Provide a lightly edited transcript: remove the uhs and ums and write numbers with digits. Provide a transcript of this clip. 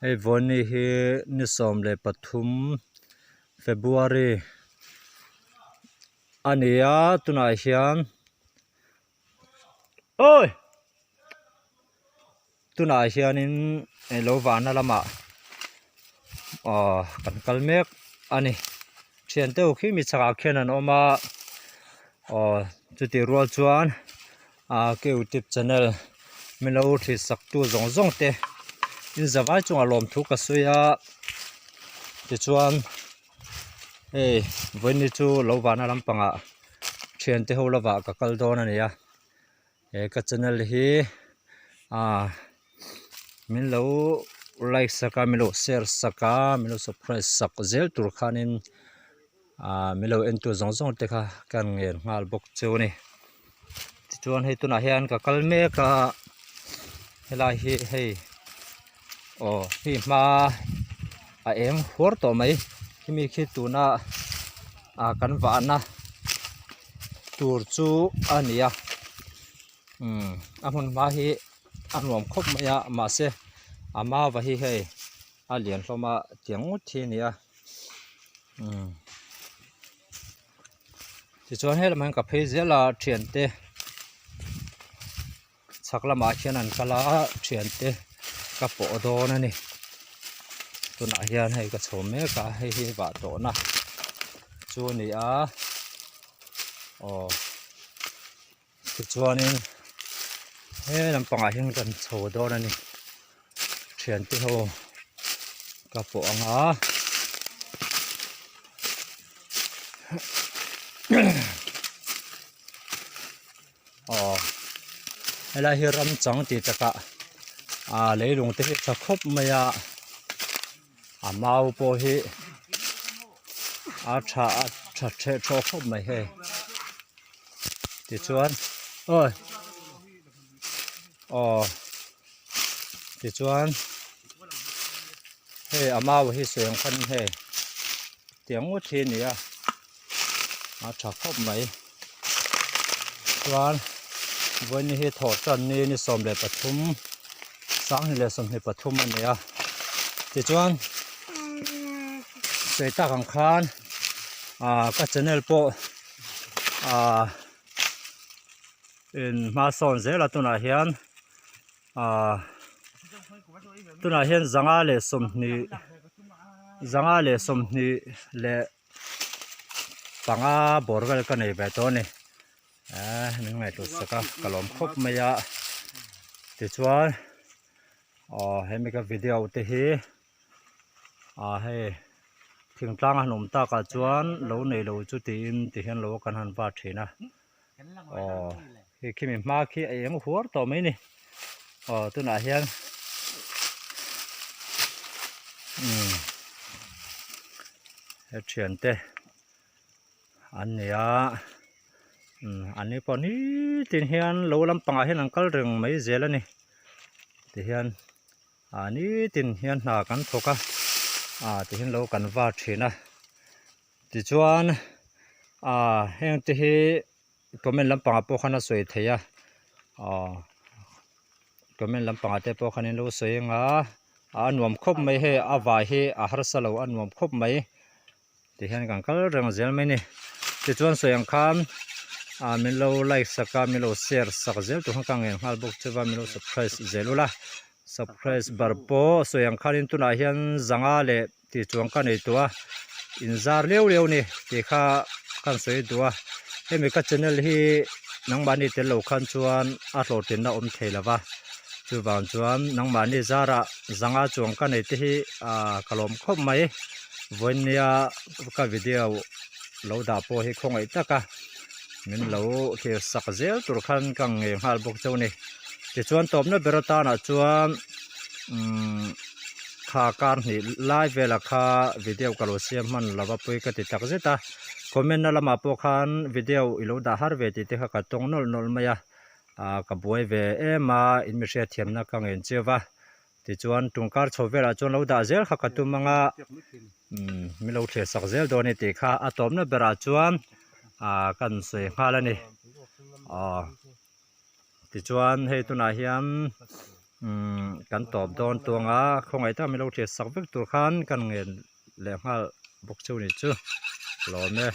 Hei Vawni hi ni 13 February a ni a tunah hian awi tunah hianin eng lo vahna lamah aw kan kal mek a ni thian te ho khi mi chhakah khian an awm a aw chutih rual chuan ah ka youtube channel min lo thlir sak tu zawng zawng te in zavai chungah lawmthu ka sawi a tichuan hei vawiin chu lo vahna lampangah thiante ho lovah ka kal dawn a ni a. He ka channel hi ah min lo like sak a min lo share sak a min lo subscribe sak zel tur khanin ah min lo en tu zawng zawng te kha ka ngen nghal bawk chu a ni tichuan hei tunah hian ka kal mek a helai hi hei aw hei hma a eng huar tawh mai khimi khi tuna ah kan vahna tur chu a ni a umm a hmun hma hi a nuam khawp mai a mahse a mau hi hei a lian hlawm a tiang ngawt hi a ni a umm tichuan helamah hian ka phei zel a thiante chhak lamah hian an kal a thiante ka pawh dawn a ni tunah hian hei ka chho mek a hei hi vah tawhna chu a ni a aw tichuanin he lampangah hian kan chho dawn a ni thiante ho ka pawh ang a. Aw helai hi ram chang tih takah ah leilung te hi tha khawp mai a a mau pawh hi a tha a tha teh tawh khawp mai hei tichuan awi aw tichuan hei a mau hi sawi ang khan hei tiang ngawt hi a ni a. a tha khawp mai chuan vawiin hi thawh tan ni ni 13 2023 a ni a tichuan sawi tak ang khan ah ka channel pawh ah in hma sawn zel a tunah hian ah tunah hian 520 520 leh panga bawr vel ka nei ve tawh a ni eee min ngaihtuah sak a ka lawm khawp mai a tichuan aw hemi ka video te hi ah hei thingtlang a han awm takah chuan lo nei lo chu tiin ti hian lo kan han va thin a aw hei khimi hma khi a eng huar tawh mai a ni aw tunah hian umm he thiante an ni a umm an ni pawh nitin hian lo lampangah hian an kal reng mai zel a ni tihian ah nitin hian hna kan thawk a ah tihian lo kan var thin a. Tichuan ah heng te hi comment lampangah pawh khan a sawi theih a aw comment lampangah te pawh khan in lo sawi ang a a nuam khawp mai hei a vai hi a harsa lo a nuam khawp mai tihian kan kal reng zel mai a ni tichuan sawi ang khan ah min lo like sak a min lo share sak zel tur khan ka ngen nghal bawk che va min lo subscribe zel ula subscribe bar pawh sawi ang khanin tunah hian zanga leh. Tih chuan ka nei tawh a, inzar leu leu a ni tih kha ka han sawi duh a, hemi ka channel hi nangmahni tel lo khan chuan a hlawhtlinna awm thei lo va, chuvang chuan nangmahni zarah zanga chuang ka nei te hi ah ka lawm khawp mai, vawinia ka video lo dah pawh hi khawngaih tak a, min lo thlir sak zel tur khan ka ngei nghal bawk chauh a ni, tichuan tawpna ber atanah chuan umm. Kha kar hnih lai velah kha video ka lo siam hman lo va pui ka ti tak zet a, comment na lamah pawh khan video i lo dah har ve tih te kha ka tawng nawlh nawlh mai a, ah ka buai ve em a in mi hriatthiamna ka ngen chiu va, tichuan tungkar chho velah chuan lo dah zel kha ka tum ang a, umm min lo thlir sak zel dawn a ni tih kha a tawpna berah chuan ah ka han sawi nghal a ni, aw tichuan hei tunah hian. Umm kan tawp dawn tuang a khawngaih tak min lo hriat sak vek tur khan kan ngen leh nghal bawk chu ni chu lawm e.